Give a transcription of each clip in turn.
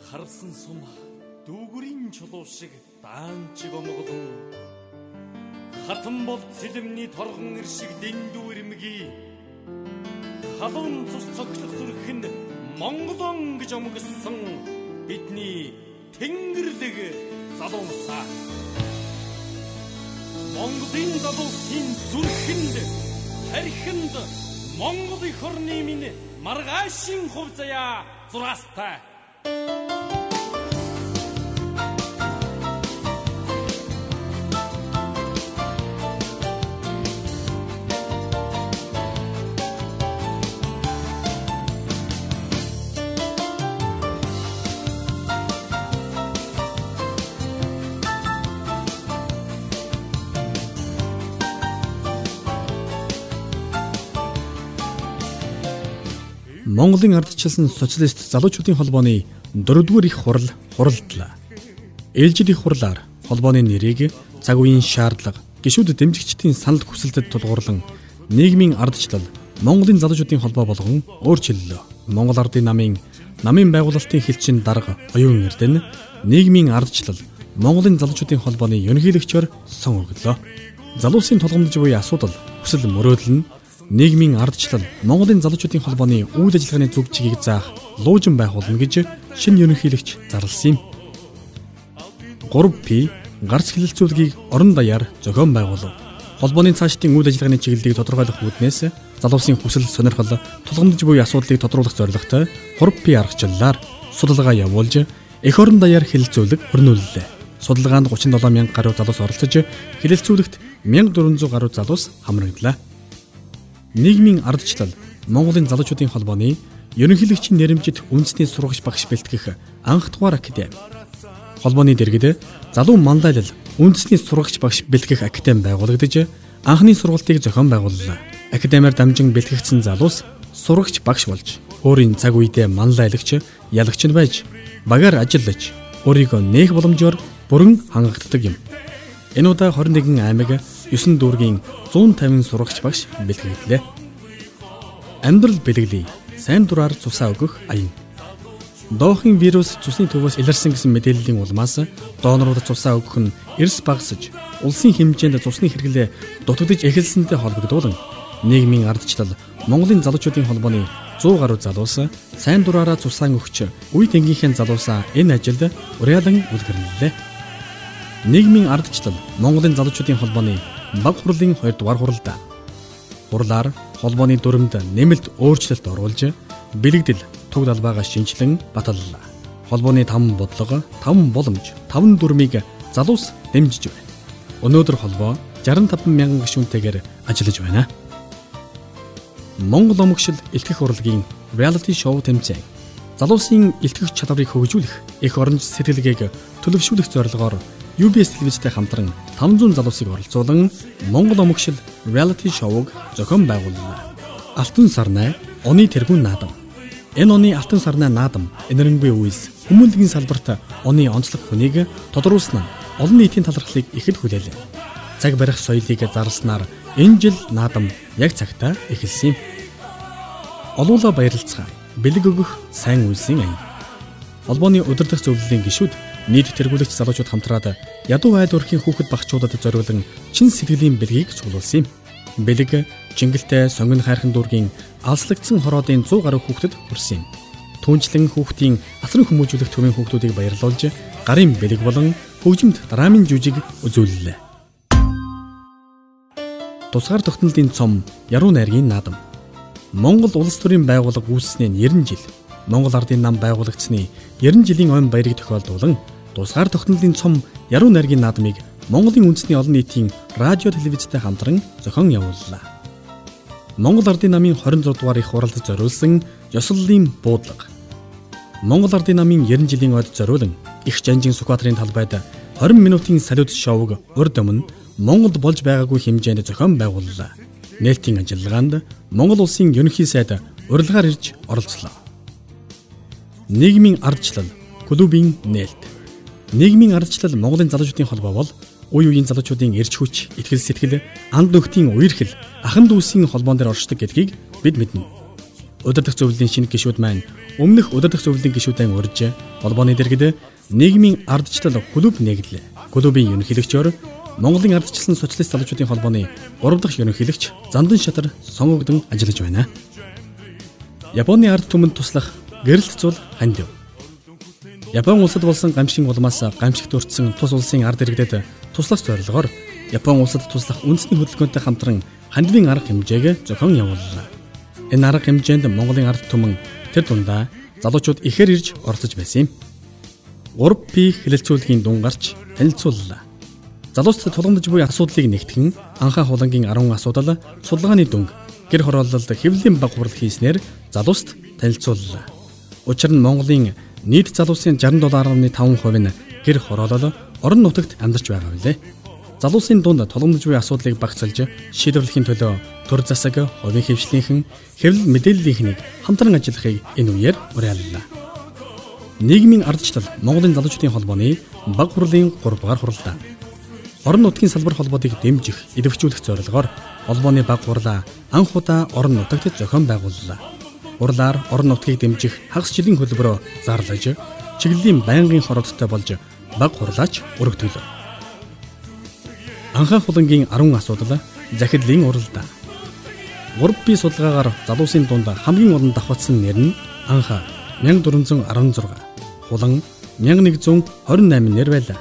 Харсан сум дүүгүрийн чулуу шиг даанчиг омголон хатан бол цэлмний торгон ир шиг дэндүү ирмэгий халуун цус цогцлох зүрх нь Монголон гэж омгоссон бидний тэнгэрдэг залуусаа. Монголын залуусын зүрхэнд тархинд Монгол эх орны минь маргаашийн хувь заяа зураастай. Монголын ардчилсан социалист залуучуудын холбооны 4-р их хурал хуралдлаа. Ээлжид их хурлаар холбооны нэрийг цаг үеийн шаардлага, гишүүд дэмжигчдийн санал хүсэлтэд тулгуурлан нийгмийн ардчлал Монголын залуучуудын холбоо болгон өөрчиллөө. Монгол Ардын намын байгуулалтын хэлчин дарга Оюун Эрдэнэ нийгмийн ардчлал Монголын залуучуудын холбооны ерөнхийлөгчөөр сонгогдлоо. Залуусын тулгамдж буй асуудал, хүсэл мөрөөдөл нь нийгмийн ардчлал Монголын залуучуудын холбооны үйл ажиллагааны зүг чигийг заах луужин байгуулна гэж шинэ ерөнхийлөгч зарласан юм. 3P гарц хэлэлцүүлгийг орон даяар зохион байгуулав. Холбооны цаашдын үйл ажиллагааны чиглэлийг тодорхойлох үүднээс залуусын хүсэл сонирхол, тулгамдж буй асуудлыг тодруулах зорилготой 3P аргачлалаар судалгаа явуулж эх орон даяар хэлэлцүүлэг өрнүүллээ. Судалгаанд 37 мянга гаруй залуус оролцож хэлэлцүүлэгт 1400 гаруй залуус хамрагдлаа. Нийгмийн ардчлал Монголын залуучуудын холбооны ерөнхийлөгчийн нэрэмжит үндэсний сурагч багш бэлтгэх анх дугаар академи. Холбооны дэргэд залуу манлайлал үндэсний сурагч багш бэлтгэх академи байгуулагдаж анхны сургалтыг зохион байгууллаа. Академиар дамжин бэлтгэгдсэн залуус сурагч багш болж өөрийн цаг үедээ манлайлагч, ялагч нь байж багаар ажиллаж өөрийгөө нээх боломжоор бүрэн хангагддаг юм. Энэ удаа 21 аймаг 9 дүүргийн 150 сурагч багш бэлтгэлээ. Амьдрал бэлэглэе. Сайн дураар цусаа өгөх аян. Доохын вирус цусны төвөөс илэрсэн гэсэн мэдээллийн улмаас донорууд цусаа өгөх нь эрс багасж, улсын хэмжээнд цусны хэрэглээ дутагдаж эхэлсэнтэй холбогдуулан нийгмийн ардчлал Монголын залуучуудын холбооны 100 гаруй залуус сайн дураараа цусаа өгч үе тэнгийнхээ залуусаа энэ ажилд уриалан үлгэрлээ. Нийгмийн ардчлал Монголын залуучуудын холбооны баг хурлын 2 дугаар хуралдаа. Хурлаар холбооны дүрмэнд нэмэлт өөрчлөлт оруулж бэлэгдэл туг далбайгаа шинжилэн баталлаа. Холбооны 5 бодлого, 5 боломж, 5 дүрмийг залуус дэмжиж байна. Өнөөдөр холбоо 65 мянган гишүүнтэйгээр ажиллаж байна. Монгол омогшил илтгэх урлагийн реалити шоу тэмцээн. Залуусын илтгэх чадварыг хөгжүүлэх, эх оронч сэтгэлгээг төлөвшүүлэх зорилгоор UBS телевизтэй хамтран 500 залуусыг оролцуулан Монгол омогшил реалити шоуг зохион байгууллаа. Алтан сарнай, оны тэргүүн наадам. Энэ оны алтан сарнай наадам энэрэнгүй үйлс хүмүүнлэгийн салбарт оны онцлог хүнийг тодруулсан нь олон нийтийн талархлыг ихэд хүлээлээ. Цаг барих соёлыг зарласнаар энэ жил наадам яг цагтаа эхэлсэн юм. Олуулаа баярлцгаа, бэлэг өгөх сайн үйлсийн аян. Холбооны удирдах зөвлөлийн гишүүд нийт тэргүүлэгч залуучууд хамтраад ядуу айл өрхийн хүүхэд багчуудад зориулан чин сэтгэлийн бэлгийг цуглуулсан юм. Бэлэг Чингэлтэй Сонгон хайрхан дүүргийн алслагдсан хороодын 100 гаруй хүүхдэд хүрсэн юм. Түүнчлэн хүүхдийн асран хүмүүжүүлэх төвийн хүүхдүүдийг баярлуулж гарын бэлэг болон хөгжимд драмын жүжиг үзүүллээ. Тусгаар тогтнолын цом Яруу найргийн наадам. Монгол улс төрийн байгууллага үүссэний 90 жил, Монгол Ардын нам байгуулагдсаны 90 жилийн ойн баярыг тохиолдуулан тусгаар тогтнолын цом Яруу найргийн наадмыг Монголын үндэсний олон нийтийн радио телевизтэй хамтран зохион явууллаа. Монгол Ардын намын 26 дугаар их хуралд зориулсан ёслолын буудлага. Монгол Ардын намын 90 жилийн ойд зориулан их Жанжин Сүхбаатарын талбайд 20 минутын салют шоуг урд өмнө Монголд болж байгаагүй хэмжээнд зохион байгууллаа. Нээлтийн ажиллагаанд Монгол улсын ерөнхий сайд урилгаар ирж оролцлоо. Нийгмийн ардчлал клубын нээлт. Нийгмийн ардчлал Монголын залуучуудын холбоо бол үе үеийн залуучуудын эрч хүч, итгэл сэтгэл, анд нөхдийн үерхэл, ахан дүүсийн холбоон дээр оршдог гэдгийг бид мэднэ. Удирдах зөвлөлийн шинэ гишүүд маань өмнөх удирдах зөвлөлийн гишүүдэн урьж холбооны дэргэд нийгмийн ардчлал клуб нэгдлээ. Клубын ерөнхийлөгчөөр Монголын ардчилсан социалист залуучуудын холбооны 3 дахь ерөнхийлөгч Зандан Шатар сонгогдсон ажиллаж байна. Японы ард түмэнд туслах гэрэлт зул хандив. Япон улсад болсон гамшигын улмаас гамшигт өртсөн тус улсын ард иргэдэд туслах зорилгоор Япон улсад туслах үндэсний хөдөлгөөнтэй хамтран хандивын арга хэмжээг зохион явууллаа. Энэ арга хэмжээнд Монголын ард түмэн тэр дундаа залуучууд ихээр ирж оролцож байсан юм. 3P хэлэлцүүлгийн дүн гарч танилцууллаа. Залуусад тулгамдж буй асуудлыг нэгтгэн анхаа хулангийн 10 асуудал судалгааны дүнг гэр хорооллолд хэвлэлийн баг хурал хийснээр залууст танилцууллаа. Учир нь Монголын нийт залуусын 67.5% нь гэр хороолол орон нутагт амьдарч байгаа билээ. Залуусын дунд тулгамдж буй асуудлыг багцлж шийдвэрлэхийн төлөө төр засаг, хувийн хэвшлийнхэн, хэвлэл мэдээллийнхнийг хамтран ажиллахыг энэ үеэр уриаллаа. Нийгмийн ардчлал Монголын залуучуудын холбооны баг хурлын 3 дугаар хуралдаа. Орон нутгийн салбар холбоотыг дэмжих, идэвхжүүлэх зорилгоор холбооны баг хурлаа анх удаа орон нутагт зохион байгууллаа. Хурлаар орон нутгийг дэмжих хагас жилийн хөтөлбөрөөр зарлаж, чиглэлийн байнгын хороодтой болж баг хурлаач өргөтгөлөө. Анхаа хулангийн 10 асуудал захидлын уралдаа. 3P судалгаагаар залуусын дунд хамгийн олон давхацсан нэр нь Анхаа 1416, Хулан 1128 нэр байлаа.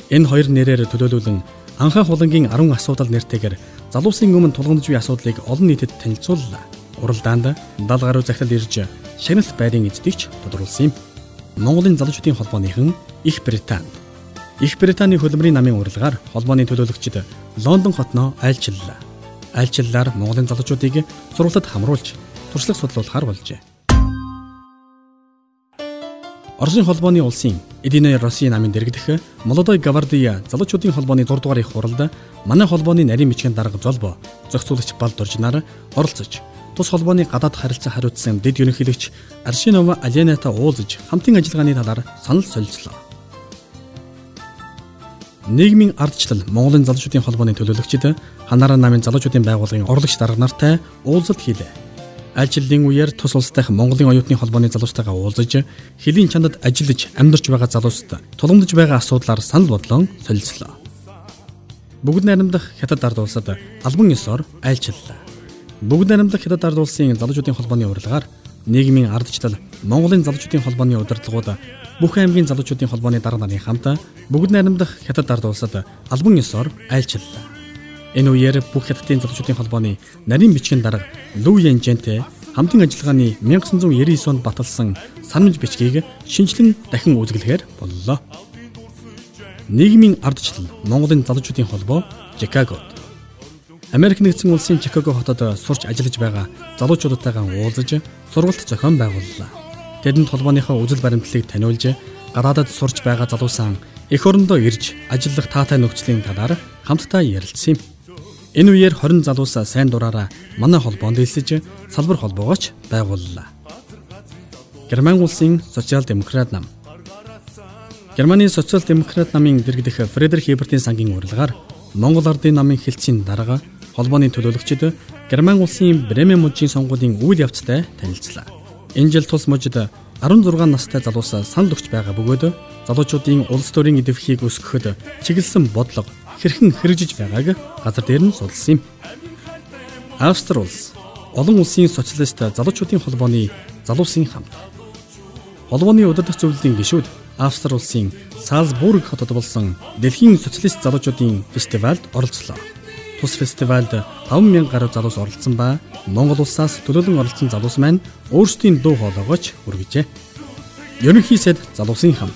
Энэ хоёр нэрээр төлөөлүүлэн Анхаа хулангийн 10 асуудал нэртэйгээр залуусын өмнө тулгамдж буй асуудлыг олон нийтэд танилцууллаа. Уралдаанд 70 гаруй захидал ирж шагналт байрын эздэгч тодруулсан юм. Монголын залуучуудын холбооныхан Их Британи. Их Британий хөлбөмбөрийн намын урилгаар холбооны төлөөлөгчид Лондон хотноо айлчлалаа. Айлчлалаар Монголын залуучуудыг сургалтад хамруулж туршлага судлуулахар болжээ. Оросын холбооны улсын Эдиний Российн намын дэргэдэх Молодой Гвардия залуучуудын холбооны 6 дугаар их хуралд манай холбооны нарийн бичгийн дарга Золбо зохицуулагч Балдуржнаар оролцож тус холбооны гадаад харилцаа хариуцсан дэд ерөнхийлөгч Аршинова Аленатай уулзаж хамтын ажиллагааны талаар санал солилцлоо. Нийгмийн ардчлал Монголын залуучуудын холбооны төлөөлөгчид Ханаараа намын залуучуудын байгууллагын орлогч дарга нартай уулзалт хийлээ. Айлчлалын үеэр тус улсдах Монголын оюутны холбооны залуустайгаа уулзаж хөлийн чандад ажиллаж амьдарч байгаа залуусад тулгамдж байгаа асуудлаар санал бодлон солилцлоо. Бүгд найрамдах Хятад ард улсад албан ёсоор айлчлалаа. Бүгд найрамдах Хятад ард улсын залуучуудын холбооны урилгаар нийгмийн ардчлал Монголын залуучуудын холбооны удирдлагууд бүх аймгийн залуучуудын холбооны дарга нарын хамт бүгд найрамдах Хятад ард улсад албан ёсоор айлчлалаа. Энэ үеэр бүх Хятадын залуучуудын холбооны нарийн бичгийн дарга Лүү Янжэнтэй хамтын ажиллагааны 1999 онд баталсан санамж бичгийг шинжлэн дахин үзэглэхээр боллоо. Нийгмийн ардчлал Монголын залуучуудын холбоо Чикагод. Америк нэгдсэн улсын Чикаго хотод сурч ажиллаж байгаа залуучуудтайгаа уулзаж сургалт зохион байгууллаа. Тэдэнд холбооныхоо үзэл баримтлалыг таниулж гадаадад сурч байгаа залуусан эх орондоо ирж ажиллах таатай нөхцөлийн талаар хамтдаа ярилцсан юм. Энэ үеэр 20 залуус сайн дураараа манай холбоонд элсэж салбар холбоогооч байгууллаа. Герман улсын социал демократ нам. Германы социал демократ намын дэргэдэх Фредерик Эбертийн сангийн урилгаар Монгол Ардын намын хэлтсийн дарга холбооны төлөөлөгчид Герман улсын Бремен мужийн сонгуулийн үйл явцтай танилцлаа. Энэ жил тус мужид 16 настай залуус санал өгч байгаа бөгөөд залуучуудын улс төрийн идэвхийг өсгөхөд чиглэсэн бодлого хэрхэн хэрэгжиж байгааг газар дээр нь судалсан юм. Австри улс олон улсын социалист залуучуудын холбооны залуусын хамт. Холбооны удирдах зөвлөлийн гишүүд Австри улсын Салцбург хотод болсон дэлхийн социалист залуучуудын фестивальд оролцлоо. Тус фестивальд 5000 гаруй залуус оролцсон ба Монгол улсаас төлөөлөн оролцсон залуус маань өөрсдийн дуу хоолойгооч хүргэжээ. Ерөнхий сайд залуусын хамт.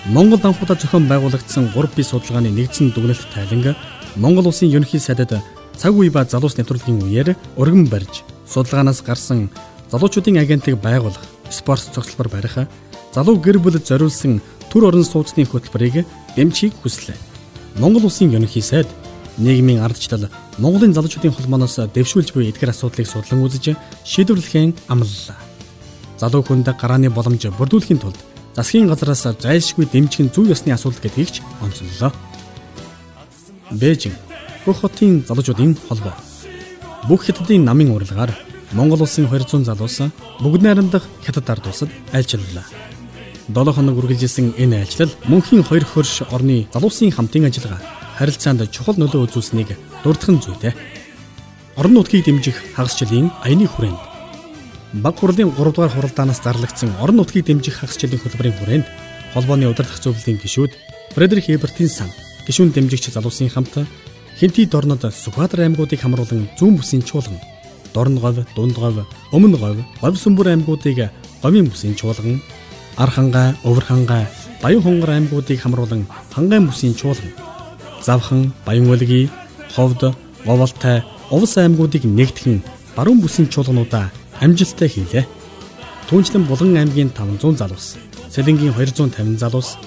Монгол анхудаа зохион байгуулагдсан 3P судалгааны нэгдсэн дүгнэлт тайланг Монгол улсын ерөнхий сайдад цаг үе ба залуус нэвтрүүлгийн үеэр өргөн барьж судалгаанаас гарсан залуучуудын агентлаг байгуулах, спорт цогцлбор барих, залуу гэр бүлд зориулсан төр орон сууцны хөтөлбөрийг дэмжихийг хүслээ. Монгол улсын ерөнхий сайд нийгмийн ардчлал Монголын залуучуудын холбооноос дэвшүүлж буй эдгээр асуудлыг судлан үзэж шийдвэрлэхэн амлалаа. Залуу хүнд гарааны боломж бүрдүүлэхийн тулд засгийн газраас зайлшгүй дэмжих нь зүй ёсны асуудал гэдгийг ч онцоллоо. Бээжин бүх хотын залуучуудын холбоо. Бүх хятадын намын урилгаар Монгол улсын 200 залуус бүгд найрамдах Хятад ард улсад айлчлалаа. 7 хоног үргэлжилсэн энэ айлчлал мөнхийн хоёр хөрш орны залуусын хамтын ажиллагаа харилцаанд чухал нөлөө үзүүлсэнийг дурдах нь зүйтэй. Орон нутгийг дэмжих хагас жилийн аяны хүрээнд Баг хурлын 3 дугаар хуралдаанаас зарлагдсан орон нутгийг дэмжих хагас жилийн хөтөлбөрийн хүрээнд холбооны удирдах зөвлөлийн гишүүд Фредерик Эбертийн сан гишүүн дэмжигч залуусын хамт Хэнтий дорнод Сүхбаатар аймагуудыг хамруулан зүүн бүсийн чуулган, Дорн говь, Дунд говь, Өмнө говь, Говь сүмбэр аймагуудыг говийн бүсийн чуулган, Архангай, Өвөр хангай, Баян хонгор аймагуудыг хамруулан Хангай бүсийн чуулган, Завхан, Баян улгийн, Ховд, Говьалтай, Увс аймагуудыг нэгтгэн баруун бүсийн чуулгануудаа амжилттай хийлээ. Түүнчлэн Булган аймгийн 500 залуус, Сэлэнгийн 250 залуус,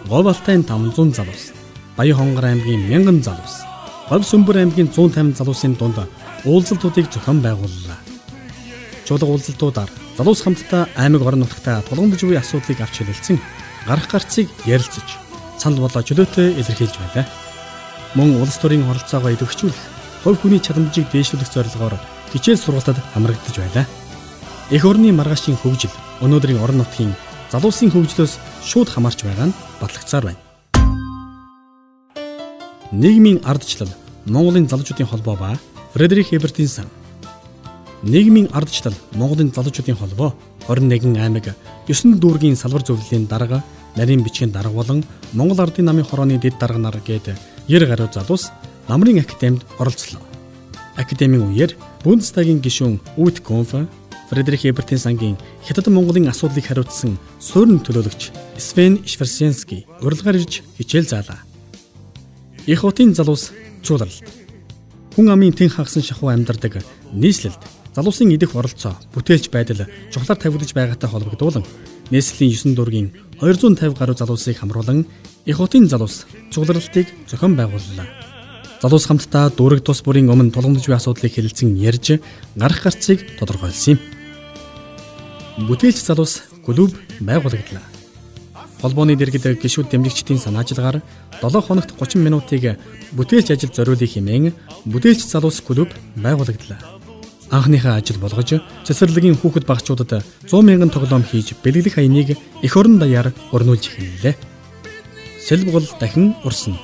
Говь Алтайн 500 залуус, Баян хонгор аймгийн 1000 залуус, Говь сүмбэр аймгийн 150 залуусын дунд уулзалтуудыг зохион байгууллаа. Чуулга уулзалтуудаар залуус хамтдаа аймаг орон нутагтаа тулгамдж буй асуудлыг авч хэлэлцэн гарах гарцыг ярилцаж санал болоо чөлөөтэй илэрхийлж байлаа. Мөн улс төрийн оролцоогоо идэвхжүүлэх, хувь хүний чадамжийг дээшлүүлэх зорилгоор хичээл сургалтад хамрагдаж байлаа. Эх орны маргаашийн хөгжил өнөөдрийн орон нутгийн залуусын хөгжлөөс шууд хамаарч байгаа нь батлагдсаар байна. Нийгмийн ардчлал Монголын залуучуудын холбоо ба Фредерик Эбертийн сан. Нийгмийн ардчлал Монголын залуучуудын холбоо 21 аймаг 9 дүүргийн салбар зөвлөлийн дарга, нарийн бичгийн дарга болон Монгол Ардын намын хорооны дэд дарга нар гээд 90 гаруй залуус намрын академид оролцлоо. Академийн үеэр Бундестагийн гишүүн Үт Конф, Фредерик Эбертийн сангийн Хятад Монголын асуудлыг хариуцсан суурин төлөөлөгч Свен Шверсенский урилгаар ирж хичээл заалаа. Их хотын залуус цуулралт. Хүн амын тэн хагасан шахуу амьдардаг нийслэлд залуусын идэх оролцоо, бүтээлч байдал чухлаар тавигдаж байгаатай холбогдуулан нийслэлийн 9 дүүргийн 250 гаруй залуусыг хамруулан их хотын залуус цугларалтыг зохион байгууллаа. Залуус хамтдаа дүүрэг тус бүрийн өмнө тулгамдж буй асуудлыг хэлэлцэн ярьж гарах гарцыг тодорхойлсон юм. Бүтээлч залуус клуб байгуулагдлаа. Холбооны дэргэд гишүүд дэмжигчдийн санаачилгаар 7 хоногт 30 минутыг бүтээлч ажил зориулъя хэмээн бүтээлч залуус клуб байгуулагдлаа. Анхныхаа ажил болгож цэцэрлэгийн хүүхэд багчуудад 100 мянган тоглоом хийж бэлэглэх аяныг эх орон даяар өрнүүлж эхэллээ. Сэлб гол дахин урсна.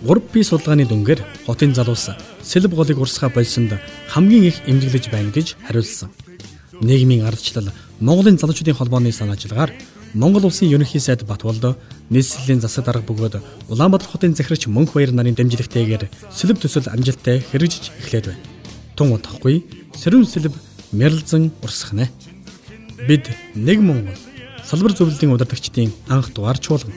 3P судалгааны дүнгээр хотын залуус сэлб голыг урсгаа болсонд хамгийн их эмзэглэж байна гэж хариулсан. Нийгмийн ардчлал Монголын залуучуудын холбооны санаачилгаар Монгол улсын ерөнхий сайд Батболд нийслэлийн засаг дарга бөгөөд Улаанбаатар хотын захирагч Мөнх Баяр нарын дэмжлэгтэйгээр сэлб төсөл амжилттай хэрэгжиж эхлээд байна. Тун удахгүй сэрүүн сэлб мэрэлзэн урсах нэ. Бид нэг Монгол салбар зөвлөлийн удирдагчдын анх дугаар чуулган.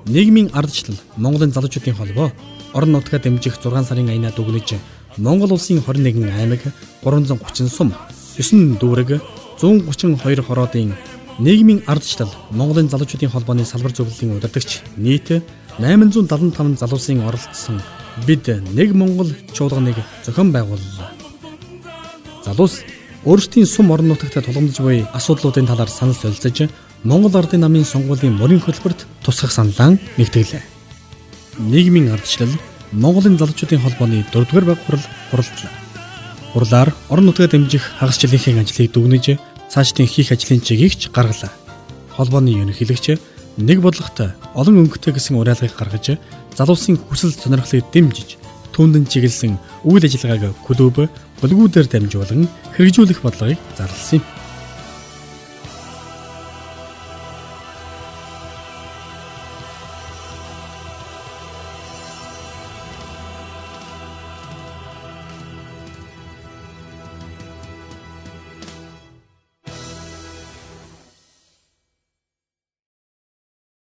Нийгмийн ардчлал Монголын залуучуудын холбоо орон нутгаа дэмжих 6 сарын аянаа дүгнэж Монгол улсын 21 аймаг 330 сум 9 дүүрэг 132 хороодын нийгмийн ардчлал Монголын залуучуудын холбооны салбар зөвлөлийн удирдагч нийт 875 залуусын оролцсон бид нэг Монгол чуулганыг зохион байгууллаа. Залуус өөрсдийн сум орон нутагт тулгамдж буй асуудлуудын талаар санал солилцож Монгол Ардын намын сонгуулийн мөрийн хөтөлбөрт тусгах саналаа нэгтгэлээ. Нийгмийн ардчлал Монголын залуучуудын холбооны 4-р баг хурал хуралдлаа. Хурлаар орон нутгаа дэмжих хагас жилийнхээ ажлыг дүгнэж цаашдын хийх ажлын чигийг ч гаргалаа. Холбооны ерөнхийлөгч нэг бодлоготой олон өнгөтэй гэсэн уриалгыг гаргаж залуусын хүсэл сонирхлыг дэмжиж түүндэн чиглэсэн үйл ажиллагааг клуб, бүлгүүдээр дамжуулан хэрэгжүүлэх бодлогыг зарласан юм.